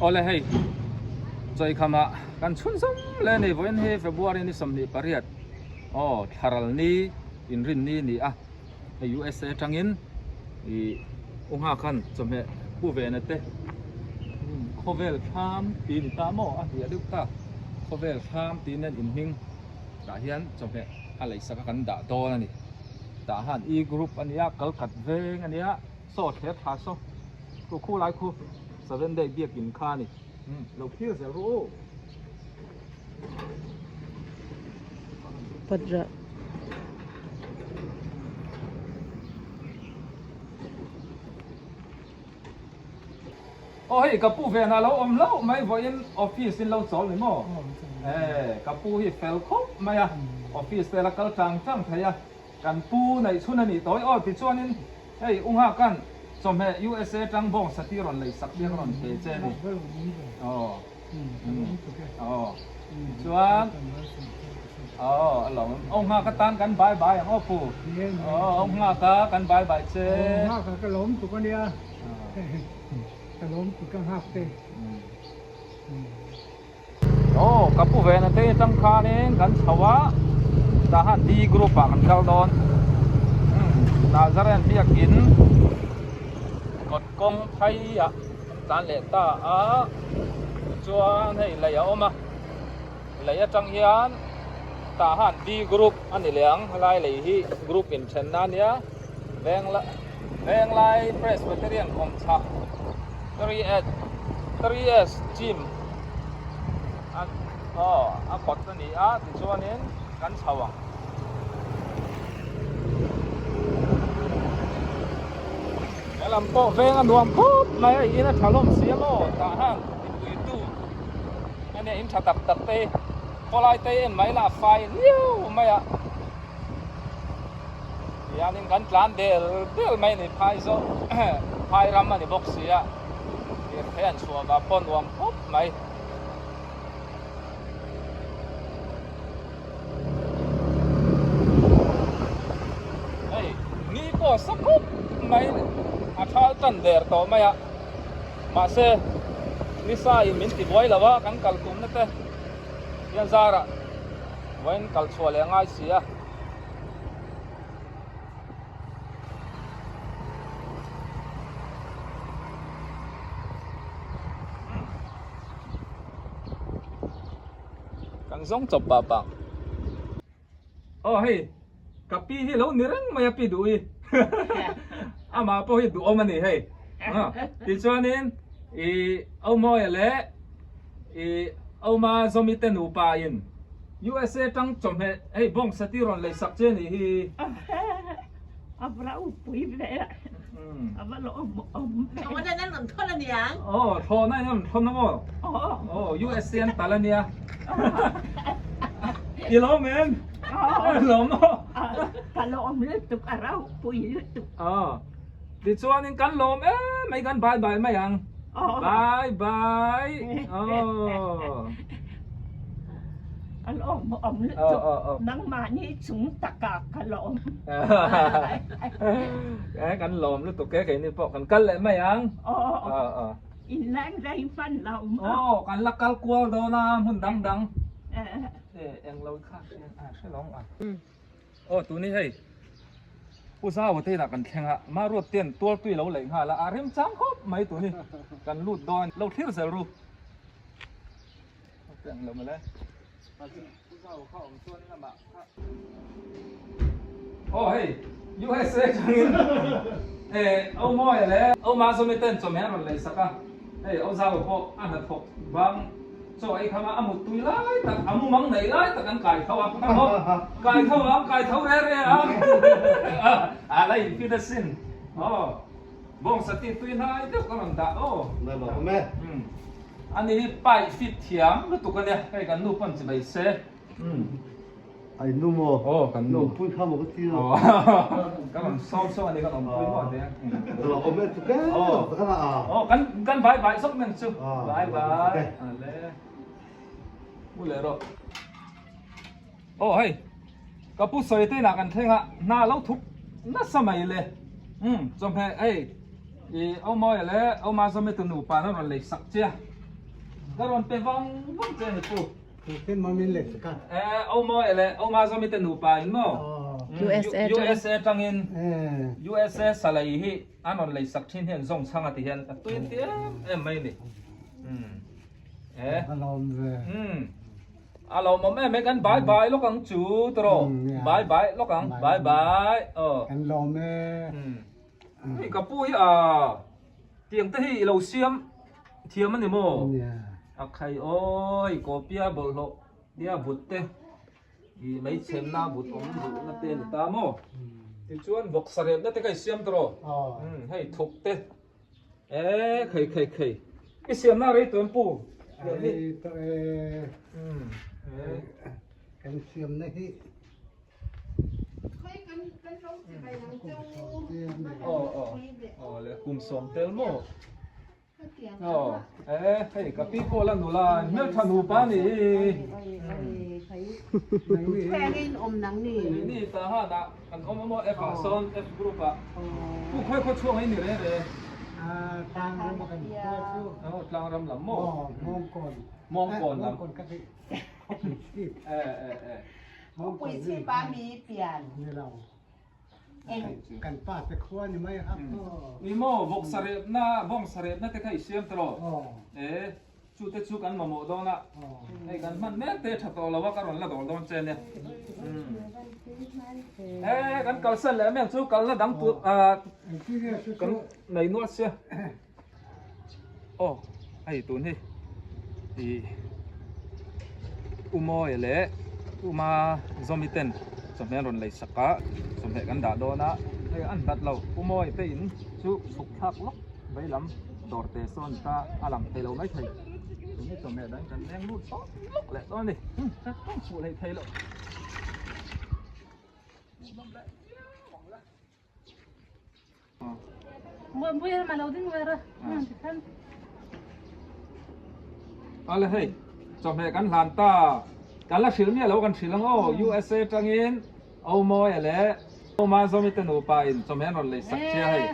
Awle hei chawihkham ah kan chhun zawm leh a ni vawiin hi February ni 28 aw thlaral ni inrin ni a ni a hei USA atangin ih u nghak khan chawhmeh pu ve na te khawvel thlam tih a ni ta maw a hliah deuh ta khawvel thlam tiin an inhming tah hian chawhmeh a lei sak a kan dah dawn a ni tah han e group a nia kalkhat veng a nia. Saw thler thla saw khu khu lai khu seven day biakin kha a ni lo thlir zel ru u. Patra. Aw hei ka pu ven a lo awm hlauh mai vawiin office in lo chawl ni maw? E ka pu hi fel khawp mai a office te la kal tang tang thei a. Kan pu neih chhun a nih tawi aw tichuanin hei u Nghakan chawhmeh USA tang bawng sati rawn lei sak biak rawn pe che a ni. Aw aw tichuan aw a lo aw Nghaka tan kan bye bye ang aw pu aw Nghaka kan bye bye che. Aw Nghaka ka lawm tuk a nia ka lawm tuk ka nghak te. Aw ka pu ve na te atang khanin kan chho a tah han D group ah kan kal dawn Nazaren biakin kawt kawng phai ah kan tlan leh ta a tichuan hei lei a awm a lei atang hian tah han D group a ni leh ang helai lei hi group inthenna a nia Venglai Presbyterian kawmchhak 3S 3S gym a aw a kawt a ni a tichuanin kan chho ang. He lam pawh veng a nuam khawp mai a in a tha hlawm si a maw tah han mipui tu a nia in tha tak tak te hi khawlai te en mai lah a fai liau mai a. Hianin kan tlan del del mai a ni phai zawh phai ram a ni bawk si a lirthei an chhuah vah pawh nuam khawp mai. Hei ni pawh sa khawp mai a thal tan der tawh mai a mahse nisa in min ti buai lo a kan kal tumna te hian zarah vawiin kal chhuah leh a ngai si a. Kan zawng chawp pah pah. Aw hei ka pi hi lo ni reng mai a pi duh i amah pawh hi duhawm a ni hei tichuanin ih Aumawia leh ih Auma Zawmi te nupa in USA tang chawhmeh hei bawng sati rawn lei sak che nih hi. A va ropui ve a, a va lawmawm ve. Thlawhna in an rawn thawn a niang. Aw thlawhna in an rawn thawn a maw? Aw USA an tal a nia. I lawm em? I lawm maw? Ka lawm lutuk a ropui lutuk. Aw tichuanin kan lawm em mai kan bye bye mai ang. Bye bye aw. Ka lawm awm lutuk nangmahni chung takah ka lawm. Kan lawm lutuk e keini pawh kan kal leh mai ang. Aw in leng rei hman lo maw. Aw kan la kal kual dawn a hmun dang dang. Englo kha hre lo ang a. Aw tuni hei Pu Zau te inah kan thleng a, Maruat ten tual tui lo leih nghal a, a remchang khawp mai tuni kan lut dawn lo thlir zel ru. Ang lo mawle. Pu Zau kha awm chuan in amah kha. Aw hei USA tangin eh Au Mawia leh Au Mazawmi ten chawhmeh an rawn lei sak a, hei Au Zau pawh a hnathawk bang. Chaw ei khama a mut tui lai tak, a mumang nei lai tak an kai tho a, kai tho ang, kai tho re re ang, a la in fit asin, aw, bawng sati tui hnai deuh ka rawn dah aw. Nai lo awm e. Ani hi paih fit thiam lutuk ania, hei kan nu pawn chi mai se. Ai nu maw? Aw kan nu. Nupui kha maw ka ti a. Ka rawn sawm sawm a ni, kan awmpui maw te. Lo awm e tuk e, ka khan a. Aw kan kan bye bye zawk nen chu. Bye bye. Ale. Mu leh rawh. Aw hei, ka pu sawi te inah kan thleng a, hna lo thuk nasa mai le. Chawhmeh hei i Aumawia leh Aumazawmi tu nupa an rawn lei sak che a. Ka rawn pe vang vang che ni pu. Tin maw min leh ka. Eh o maw ele o ma zomi te nupa in maw. USA tang. USA tangin. USA salai hi an rawn lei sak thin hian zawng chhang a ti hian a tui ti em em mai ni. Eh. A lawm ve. A lawmawm em e kan bye bye lawk ang chu tawh bye bye lawk ang bye bye aw. Kan lawm e. Hei ka pu hi a tiang te hi i lo siam thiam a ni maw? A khai awi kawpia bawlhhlawh nia but te i mei chhenna but awm duhna te a ni ta maw? Tichuan vawksa repna te kha i siam tawh rawh. Hei thuk te e khei khei khei i siamna rei tawh em pu? Rei tawh e. Kan siamna hi. Kum sawm tel maw? Aw, e hei ka pi pawh la nula hmeltha nupa ni. Ni ta han ah kan awm a maw F ah sawn F group ah pu khawi khaw chhuak mai ni reng reng. Tlang ram a kan khua chu. Aw tlang ram lam maw? Aw Mawngkawn. Mawngkawn lam. Mawngkawn ka ti. Khawpui chhip. E e e. Khawpui chhip a mi pian. Ni lo. Kan pa te khua ni mai hap aw. Ni maw vawk sarepna bawng sarepna te kha i siam tawh rawh. E chu te chu kan mamawh dawn a. Hei kan hman mek te tha tawh lo a ka rawn la dawl dawn che nia. E kan kalsan leh mek chu kalna dang tur kan nei nual sia. Aw hei tun hi ih U Mawia leh U Ma Zawmi ten chawhmeh an rawn lei sak a chawhmeh kan dah dawn a hei an hlat lo U Mawia te in chu chhuk thlak lawk vei lam dawr te sawn ta a lang thei lo mai thei tun hi chawhmeh dang kan leng lut tawk lawk leh dawn a ni heng fuh hlei thei loh. Ale hei chawhmeh kan hlan ta kan la hrilh miah lo kan hrilh ang aw USA tangin Aumawia leh Auma Zawmi te nupa in chawhmeh an rawn lei sak chia hei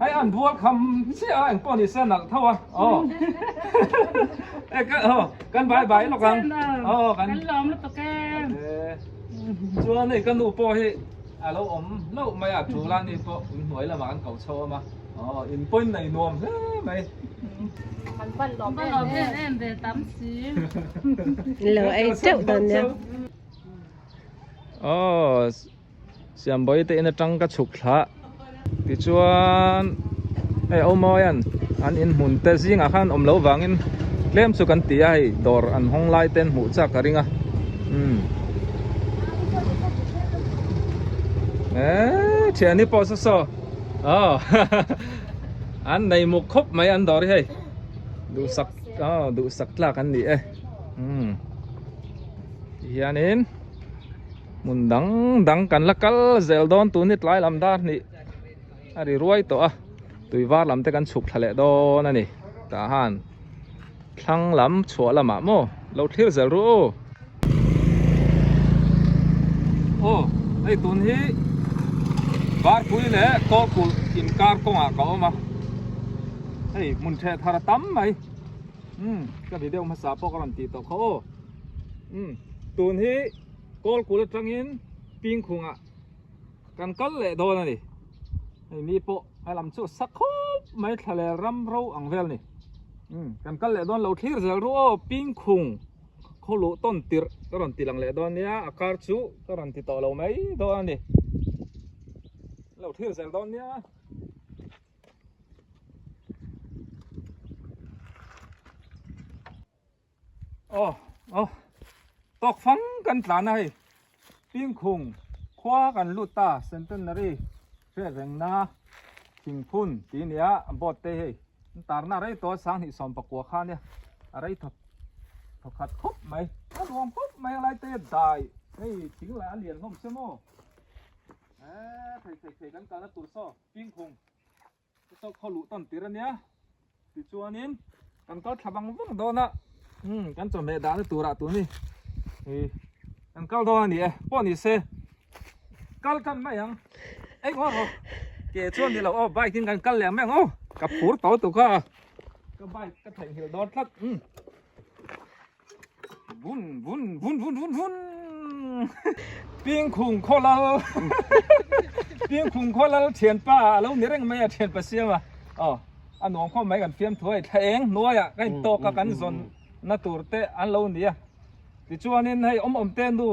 hei an bual kham chiah a engpawh ni se a nalh tho a aw kan bai bai lawk ang aw kan chuan hei ka nu pawh hi A lo awm hlauh mai a, tul a ni pawh in hnuai lamah kan ko chho awm a, aw in point nei nuam hle mai. Kan van lawm em em ve tam si. Lo ei teuh dawn nia. Aw Siambawi te in atang ka chhuk thla tichuan hei Aumawian an in hmun te zingah khan awm loh vangin tlem chu kan ti a hei dawr an hawng lai te an hmuh chak ka ring a umm eee thiani pawh saw saw aw an nei muk khawp mai an dawr hi hei duhsak aw duhsak tlak an ni e umm tihianin hmun dang dang kan la kal zel dawn tun hi tlai lam dar hnih a ri ruai tawh a. Tui var lam te kan chhuk thla leh dawn a ni. Tah han thlang lam chhuah lamah maw lo thlir zel ru u. Aw hei tun hi Varpui leh Kawlkulh inkar kawngah ka awm a. Hei hmun theh thar a tam mai. Umm ka video hmasa pawh ka rawn tih tawh kha aw. Umm tun hi Kawlkulh atangin Pingkhungah Kan kal leh dawn a ni. Hei ni pawh a lam chu sa khawp mai thla leh ram ro ang vel ni. Umm kan kal leh dawn lo thlir zel ru aw Pingkhung khaw luh tawn tirh ka rawn ti lang leh dawn nia a kar chu ka rawn ti tawh lo mai dawn a ni. Lo thlir zel dawn nia. Aw aw tawk fang kan tlan a hei Pingkhung khua kan lut ta Centenary hriat rengna thingphun tih a ni a board te hei an tarna a rei tawh a 2019 kha ania a rei thawk thawkhat khawp mai a nuam khawp mai a lai te dai hei thing lah a lian hlawm se maw eee thei thei thei kan kalna tur saw Pingkhung. Saw khaw luh tawn tir ania tichuanin kan kal thla vang vang dawn a umm kan chawhmeh dahna turah tun hi ih kan kal dawn a ni e pawh ni se kal tan mai ang eng aw ke chuan ni lo aw bike in kan kal leh ang mai ang aw ka phur tawh tuk a. Ka bike ka theihnghilh dawn tlat. Umm. Vun vun vun vun vun vun. Pingkhung khaw lal. Pingkhung khaw lal thianpa a lo ni reng mai a thianpa siam a. Aw a nuam khawp mai kan fiam thuai thla eng hnuaiah ka intawk a kan zawn na tur te an lo ni a. Tichuanin hei awm awm te nu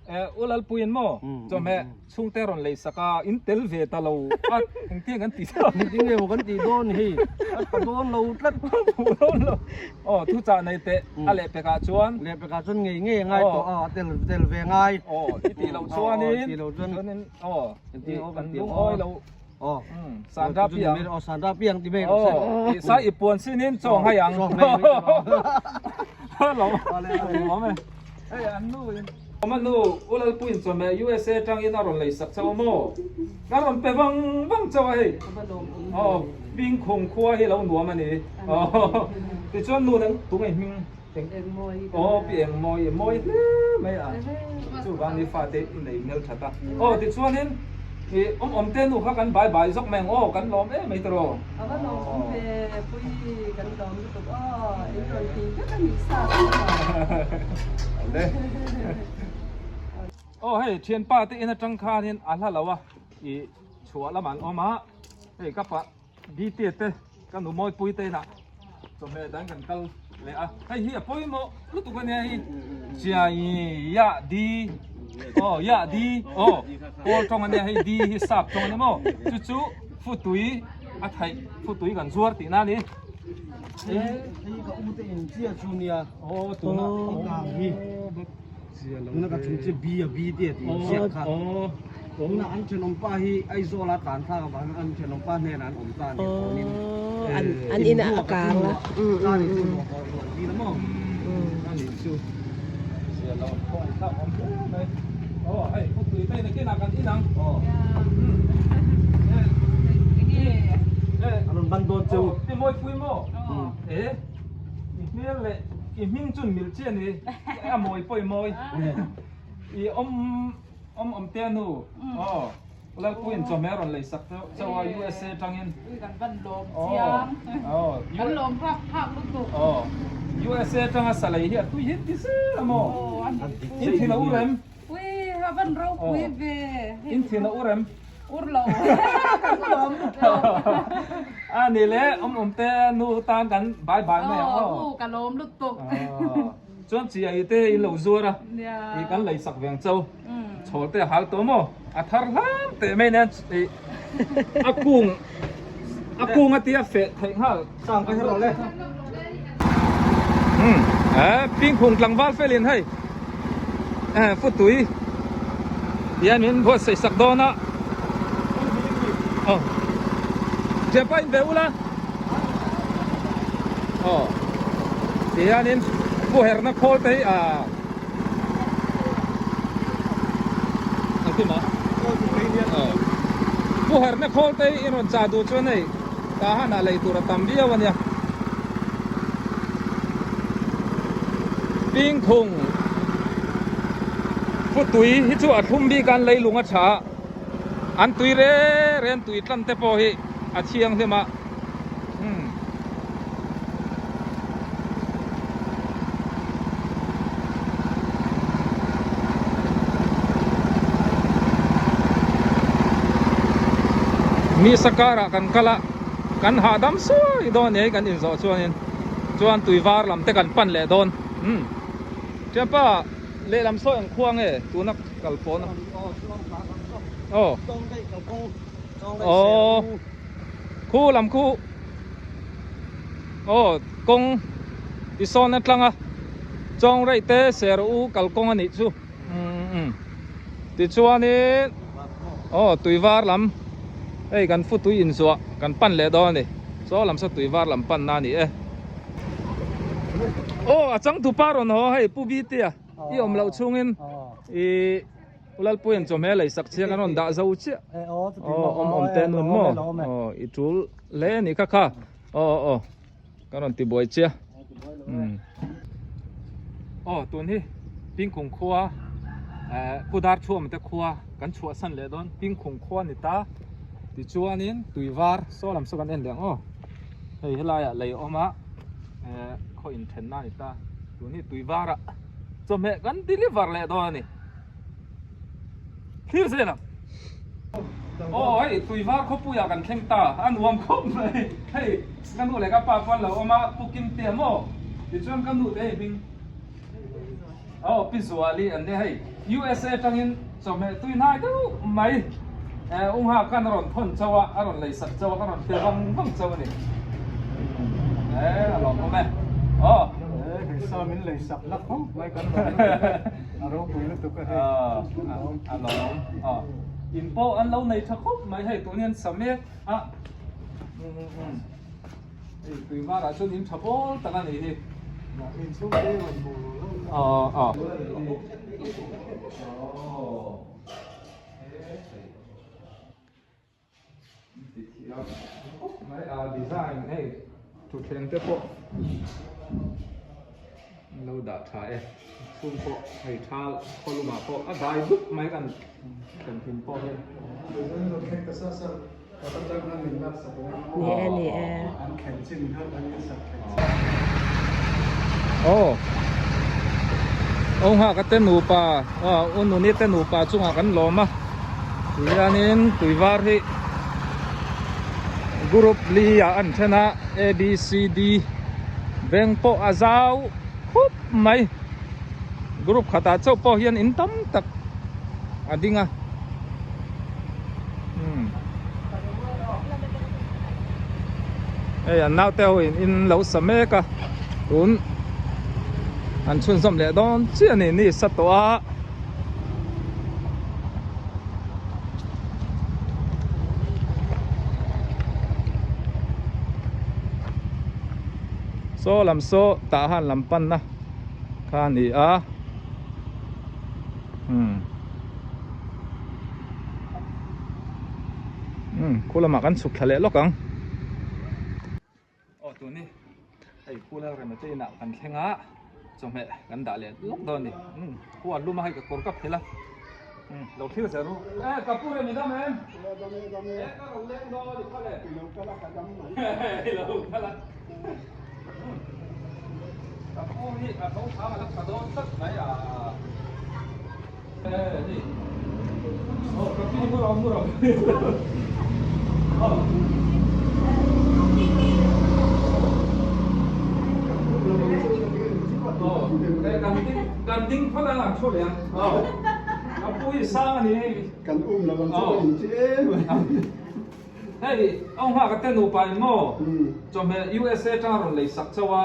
Eh, u Lalpuiin maw chawhmeh chhungte rawn lei sak a, in tel ve ta lo a, engtiang kan ti ta? Engtin nge maw kan tih dawn hi? A tha dawn lo tlat. Hmuh dawn lo. Aw, thuchah nei teh a lehpekah chuan. Lehpekah chuan ngei ngei a ngai tawh a, a tel tel ve ngai. Aw, i tih loh chuanin. Aw, i tih loh chuan. Chuanin, aw, Engtin aw kan kan tih lungawi lo. Aw. Sandra piang. Aw, Sandra piang ti mai rawh se. Aw, i sa i puan sinin chaw ngai ang. Chaw ngai ang. Lo. Awm e. Hei an nu in. Awm a nu, U Lalpuiin chawhmeh USA tangin a rawn lei sak chauh a maw? Ka rawn pe vang vang chauh a hei. Aw, Pingkhung khua hi lo nuam a ni. Aw, tichuan nu nang tunge hming eng Aw, pi eng mawi, mawi hle mai a. Chuvang ni fate i nei hmel that a. Aw, tichuanin i awm awm te nu kha kan bai bai zawk mai ang aw, kan lawm em mai tawh. A va lawm awm ve, pui kan lawm lutuk aw, in rawn ti vek a nih sa ka le. Aw hei thianpa te in atang khanin a hla lo a, i chhuah lamah an awm a, hei ka pa Bite te ka nu Mawipui te inah chawhmeh dang kan kal leh a, hei hi a pawimawh lutuk a nia hei Chiai Yah Di aw Yah Di aw kawl tawng a nia hei Di hi sap tawng a nia maw chu chu futui a theih futui kan zuar tihna a ni. Hei ka u te in chiah chu nia aw tuna kang hi tuna ka chung chi B a B te tih ziak kha tuna an thenawm pa hi Aizawl a tlan thlak avangin an thenawm pa hnenah an awm ta a ni awmin an in a kang a a ni chu ruah ruah ruah dil a maw a ni chu zia lo khawngaih thlak awm hle mai aw hei khawpui te nakinah kan in ang aw a rawn ban dawn chu ti mawipui maw e i hmel leh i hming chun mil chi a ni a mawi pawh i mawi i awm awm awm te nu aw Lalpuiin chawhmeh a rawn lei sak chauh a USA tangin Ui kan van lawm chiang aw kan lawm phak phak lutuk aw USA tanga sa lei hi a tui hit ti zel a maw in thin a ur em Ui a van ropui ve in thin a ur em ur lo kan lawm lutuk a ni le awm awm te nu tan kan bye bye mai ang aw u ka lawm lutuk chuan chi ai te in lo zuar a i kan lei sak veng chau Chhawl te a hal tawh maw? A thar hlam teh mai nen ih a kung a kung a tia feh theih nghal. Sang ka hero le. Um eh pingkhung tlangval felin hei eh futui hian min buatsaih sak dawn a aw thianpa in ve ula aw tihianin pu herna khawl te hi ah. Pu Herna khawl te hi in rawn chah duh chuan hei tah hanah lei tur a tam viau a nia. Pingkhung Futui hi chu a thlum bik a an leilung a tha a, an tui re re an tui tlan te pawh hi a thianghlim a. Nisa karah kan kal a kan hahdam suai dawn nia kan inzawh chuanin chuan tui var lam te kan pan leh dawn umm thianpa lehlam sawi ang khua nge tuna kal pawn a aw aw. Khu lam khu aw kawng ti sawn a tlang a chawng raih te ser u kalkawng a nih chu umm tichuanin aw tui var lam hei kan fu tui inzuah kan pan leh dawn a ni saw lam saw tui var lam pan na a ni e aw a changtupa rawn haw hei pu Bitea i awm loh chhungin ih. U Lalpuia'n chawhmeh lei sak chiang an rawn dah zo chiah. Aw awm awm te nun maw? Aw i tul hle a nih kha kha. Aw aw aw ka rawn ti buai chiah. Umm. Aw tun hi Pingkhung khua eh Pu Darchhuama te khua kan chhuahsan leh dawn Pingkhung khua ni ta tichuanin tui var saw lam saw kan en leh ang aw. Hei helaiah lei a awm a, eh khaw inthenna a ni ta. Tun hi tui varah chawhmeh kan deliver leh dawn a ni. Thlir zel ang. Aw hei tui var khawpuiah kan thleng ta, a nuam khawp mai. Hei ka nu leh ka pa pawh an lo awm a, Pu Kimtea maw? Tichuan ka nu te hei hming. Aw Pi Zuali an nia hei USA atangin chawhmeh tui hnai deuh mai eh u nghak khan a rawn thawn chauh a, a rawn lei sak chauh a, ka rawn pe vang vang chauh a ni. Eh a lawmawm e. Aw. Eh hei sa min lei sak la khawp mai kan lawm lutuk e, a ropui lutuk a hei. A lawmawm. Aw in pawh an lo nei tha khawp mai hei tun hian sa mek a. Hei tui varah chuan in tha bawl tak a nih hi. Inchhung te rawn hmuh lo lo. Aw aw. Mai a design hei thutthleng te pawh an lo dah tha e chhung pawh hei thal khawlumah pawh a dai dup mai kan thlen pawh hi. Ni e ni e. Aw Aw nghak a te nupa aw u nuni te nupa chungah kan lawm a tihianin tui var hi group li ah an then a A B C D veng pawh a zau khup mai group khatah chauh pawh hian in tam tak a ding a. Hei an naute ho in in lo sa mek a tun an chhunzawm leh dawn chiah a ni ni sa tawh a. Saw lam saw tah han lam panna kha a ni a. Umm khu lamah kan chhuk thla leh lawk ang aw tun hi hei khu lal rem te inah kan thleng a chawhmeh kan dah leh lawk dawn a ni umm khu a lum a hei ka kawr ka phelh a umm lo thlir zel ru e ka pu rem i dam em e ka rawn leng dawn a ni kha le i lo kal a ka pu hi a tho thang a la tha dawn tlat mai a. Kan um lo ang chu ka in chi em a. Hei au nghak a te nupa in maw chawhmeh USA atanga rawn lei sak chauh a.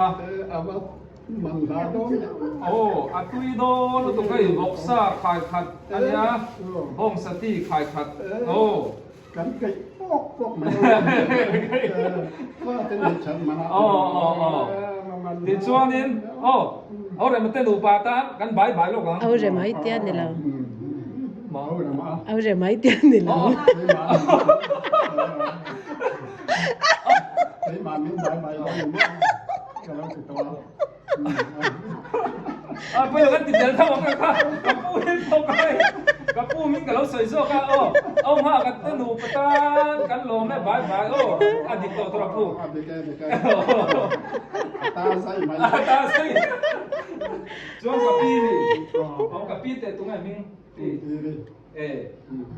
Aw, a tui dawn lutuk hei vawksa khai khat a nia, bawngsa ti khai khat aw. Kan keih pawk pawk mai fa te nei that mana. Aw aw aw. Tichuanin aw, au rem te nupa tan kan bai bai lawk ang. Au rem ai tia ni lo. Au rem a. Au rem ai tia ni lo. Keimah min bai bai lo ni maw? Ka lo ti tawh a. A pawilo kan ti tel tho ang kha ka pu hi thawk a hei ka pu min ka lo sawi zawk a aw au hma ka te nupa tan kan lawm e bai bai aw a dik tawh tur a pu. A dik e dik e. A ta zai mai. A ta zai. Chuan ka pi ni. Aw ka pi teh tunge hming ti. E,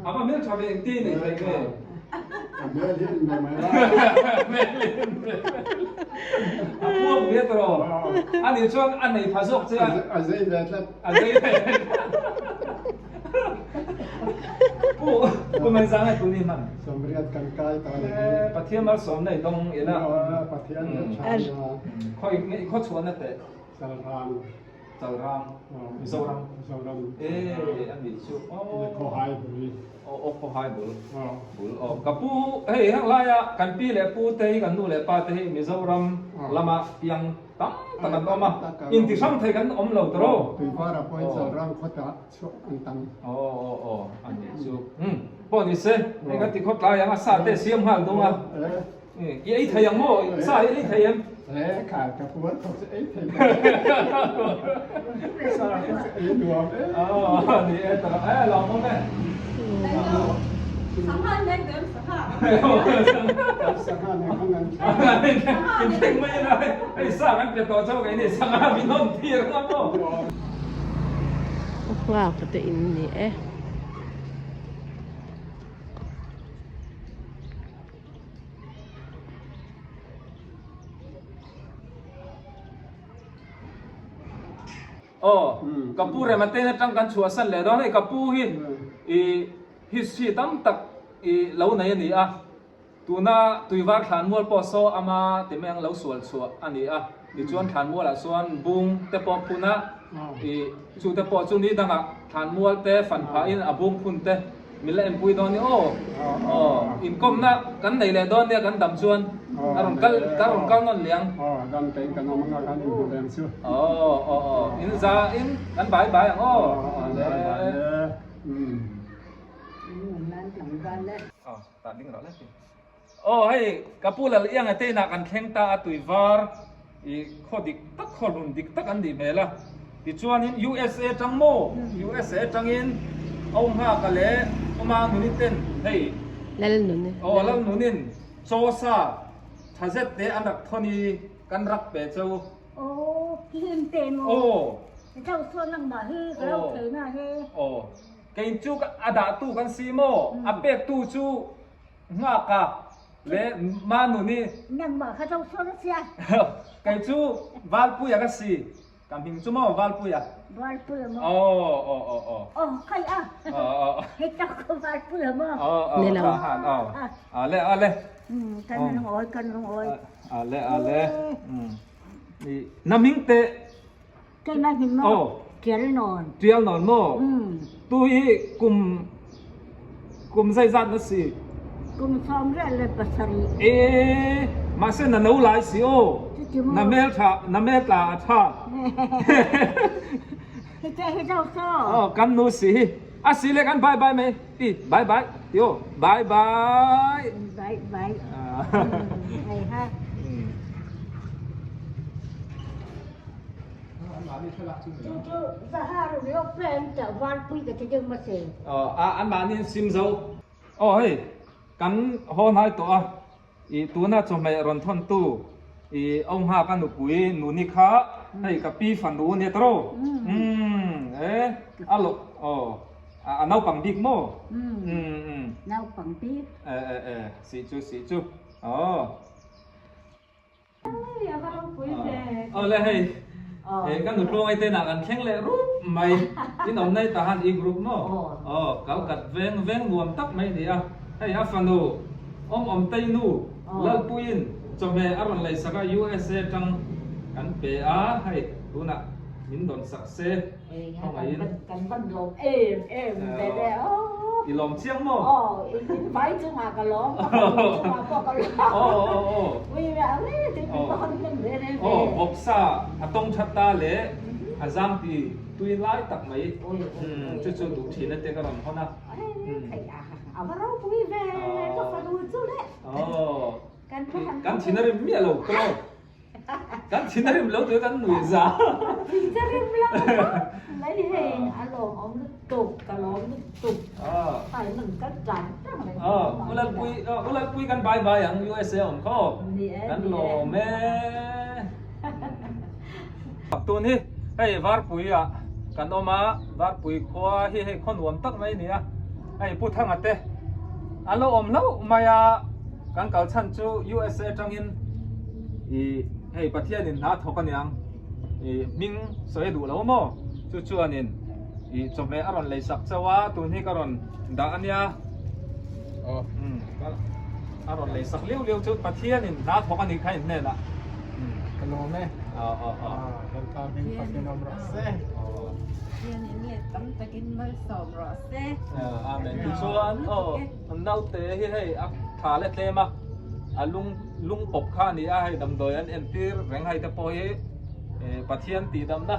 a va hmel tha ve engti nei thei nge? A hmel hi in ve mai la. Hmel hi in ve mai la. A puak ve tawh. A nih chuan a nei pha zawk che a. A zei ve tlat. A zei ve. Pu, pu mai zang ai tuni hman. Sawmriat kan kai ta ni. Pathian malsawm nei dawng ila. Pathian ka tha nia. Khawi nge i khaw chhuahna teh? Chalrang. Chalrang, Mizoram. Mizoram. E a nih chu aw. Khawhai bul. Aw aw khawhai bul. Bul aw. Ka pu hei heng laia kan pi leh pu te hi kan nu leh pa te hi Mizoram lama piang tam tak an awm a. Inti hrang thei kan awm lo tawh. Tuivara pawhin Chalrang khawtah chhuak an tam. Aw aw aw a nih chu. Umm pawh ni se hei kan ti khawt lai ang a sa te siam nghal dung a. I ei thei ang maw? Sa hi ei thei em? E kha ka puan thawk chu ei thei Sa chu ei nuam e. Aw ni e tara e lawm awm e. Sangha leng dem sangha. Sangha nen khan kan thleng. In thleng mai ila hei sa kan pe tawh chauh kei ni sangha min hawn tir nga maw. Nghak te in ni e. Aw, ka pu rem aten atang kan chhuahsan leh dawn hei ka pu hi i history tam tak i lo nei a ni a, tuna Tuivar thlanmual pawh saw ama ti mai ang lo sual chhuah a ni a, tichuan thlanmualah chuan bung te pawh phun a, i chu te pawh chu ni dangah thlanmual te fan phahin a bung phun te Min la enpui dawn nia aw. Aw, inkawmna kan nei leh dawn nia kan dam chuan a rawn kal ka rawn kal nawn liang. Aw, dam tein kan awm anga kan inhmu leng chu. Aw, aw, aw, in za in kan bai bai ang aw. Aw, bai bai le. Umm. Aw, tah ding rawh le ti. Aw hei ka pu lal iang e teinah kan thleng ta a tui var i khaw dik tak khaw hlun dik tak an nih hmel a tichuanin USA tang maw USA tangin Au Nghaka leh Awma Nuni ten hei Lalnuni aw Lalnunin chaw sa tha zet te an rak thawn i kan rak pe cheu. Aw hlim te maw Aw Chau chuan nangmah hi ka lo thei na he. Aw kei chu a dah tu kan si maw a pek tu chu Nghaka le Manuni. Nangmah kha zo sawn a sia. Kei chu Valpuia ka si. Ka hming chu maw Valpuia. Valpuia maw? Aw aw aw aw. Aw kai a. Aw aw. Hei tak ko Valpuia maw? Aw aw ka han aw. Ale ale. Kan lungawi kan lungawi. Ale ale. Na hming te. Keimah hming maw? Aw. Tial nawn. Tial nawn maw? Tu hi kum kum zeizat na si? Kum 27. Ee, mahse na no lai si aw. Cuti maw? Na hmel tha, na hmel tla a tha. Hi te hi zo so. Aw, kan nu si hi. A si le kan bye bye mai. Ti, bye bye. Ti aw, bye bye. Bye bye. Hei ha. Anmahni an sim zo. Aw hei kan haw hnai tawh a, i tuna chawhmeh rawn thawn tu i Au Nghak a nupui Nuni kha hei ka pi fanu a nia tawh ro. Umm e a lo aw a naupang bik maw? Umm naupang bik. E e e sih chu sih chu aw. Awle hei ka nutluangai te nah kan thleng leh rup mai in awm nai tahan i group maw aw kal kat veng veng nuam tak mai a ni a hei a fanu awm awm tei nu Lalpuiin chawhmeh a rawn lei sak a USA tang kan pe a hei tunah min dawn sak se. Khawngaihin. Kan van lawm em em ve le aw. I lawm chiang maw? Aw, in vai chungah ka lawm, ka fanu chungah pawh ka lawm. Aw aw aw. Ui ve ang e, tin min va hawn hnem ve re ve. Aw, vawksa a tawng that ta le a zam ti tui lai tak mai. Chu chu duh thin a te ka rawn hawn a. A va ropui ve, ka fanu chu le. Aw. Kan thin a rim miah lo ka lo. Kan thin a rim lo tui kan nui za. Thin a rim lo mai hei a lawmawm lutuk ka lawm lutuk. Ai nang kan tlan tlang mai. Ulalpui ulalpui kan bye bye ang USA awm kha aw. Kan lawm e. Tun hi hei Varpui ah kan awm a Varpui khua hi hei khaw nuam tak mai a ni a. Hei Pu Thanga te a lo awm hlauh mai a. Kan kal chhan chu USA atangin i hei Pathian in hna thawk aniang i hming sawi a duh lo maw chu chuanin i chawhmeh a rawn lei sak chauh a tun hi ka rawn dah ania umm a rawn lei sak liu liu chu Pathian in hna thawk anih kha in hnenah Ka lawm e Lalpa hming fakin awm rawh se. Pathian in let tam takin malsawm rawh se. Amen tichuan aw Naute hi hei a tha le tlem a, a lung lung pawp kha a ni a, hei damdawi an entir reng hei te pawh hi Pathian tih damna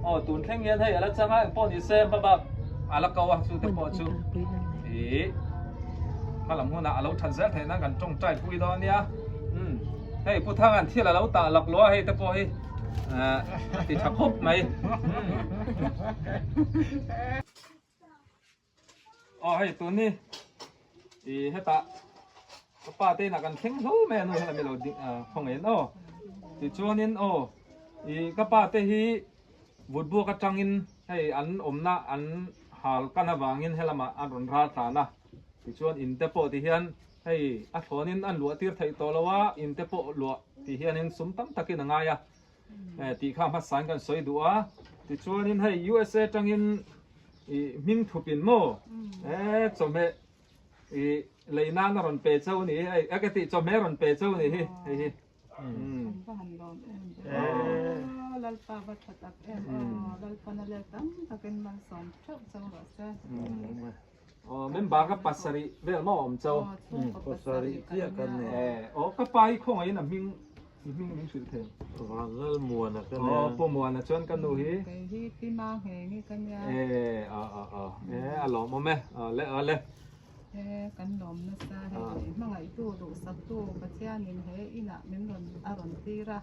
aw tun thleng hian hei a la chang a engpawh ni se hmabak a la ko a chu te pawh chu ih hmalam hunah a lo that zel theih nan kan tawngtai pui dawn a nia umm hei Pu Thanga'n thil a lo tah lak luah a hei te pawh hi a ti tha khawp mai umm. Aw hei tun hi I hetah ka pa te inah kan thleng hlauh mai a nu hian a lo ding khawngaihin aw. Tichuanin aw i ka pa te hi vutbuak atangin hei an awmna an hal kan avangin helamah an rawn ral tlan a. Tichuan in te pawh ti hian hei a thlawnin an luah tir theih tawh lo a, in te pawh luah ti hianin sum tam takin a ngai a tih kha hmasain kan sawi duh a. Tichuanin hei USA atangin i hming thupin maw chawhmeh i lei nan a rawn pe chauh a ni hi hei a ka tih chawhmeh a rawn pe chauh a ni hi hei hi. Kan va han lawm em ve aw Lalpa va tha tak em aw Lalpana leh tam takin malsawm theuh chauh rawh se. Aw member ka pasarih vel maw awm chauh. Aw chhungkaw pasarih chiah kan nei. Aw ka pa hi khawngaih in a hming i hming min hrilh thei. Vanlalmuana ka nia. Aw Pu Muana chuan ka nu hi. Kei hi Pi Ma Ngheng i ka nia. E a a a e a lawmawm e aw le aw le. He kan lawm nasa hei hmangaihtu duhsaktu Pathianin he inah min rawn a rawn tir a,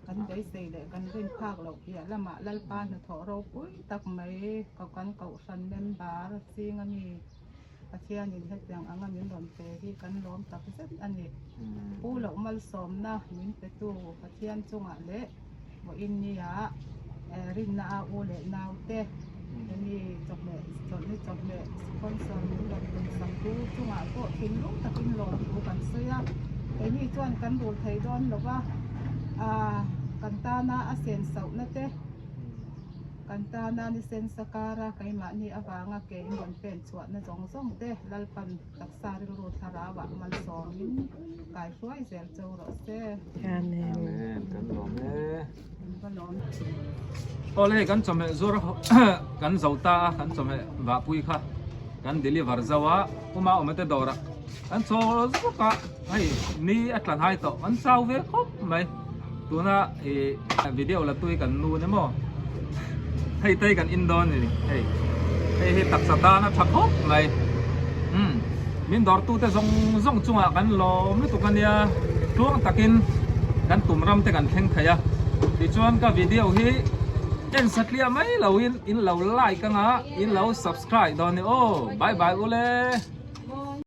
kan beisei leh kan rin phak loh piah lamah Lalpa hnathawh ropui tak mai ko kan kohhran member ching ami Pathianin hetiang anga min rawn pe hi kan lawm tak zet a ni. Pu loh malsawmna min petu Pathian chungah leh Vawiin nia rinna a u leh naute hemi chawhmeh chawlhni chawhmeh sponsor min rawn tum sak tu chungah pawh thinlung takin lawm thu kan sawi a, keini chuan kan rul thei dawn lo va, ah kan tana a sen sauhna te kan tana ni sensa kara keimahni avanga ke in rawn pen chhuahna zawng zawng te Lalpan Taksa rilru thlarauah malsawmin kai hruai zel cho rawh se. Amen. Amen. Kan lawm e. Kan va lawm. Awle hei kan chawhmeh zuar kan zo ta a kan chawhmeh vahpui kha kan deliver zo a uma awm te dawrah kan chaw zawk a hei ni a tlan hai tawh kan chau ve khawp mai tuna i video la tui kan nu ni maw hei te hi kan in dawn a ni hei hei hi taksa tan a tha khawp mai umm min dawr tu te zawng zawng chungah kan lawm lutuk a nia tluang takin kan tum ram te kan thleng thei a tichuan ka video hi en satliah mai lo in in lo like anga in lo subscribe dawn a ni aw bye bye ule.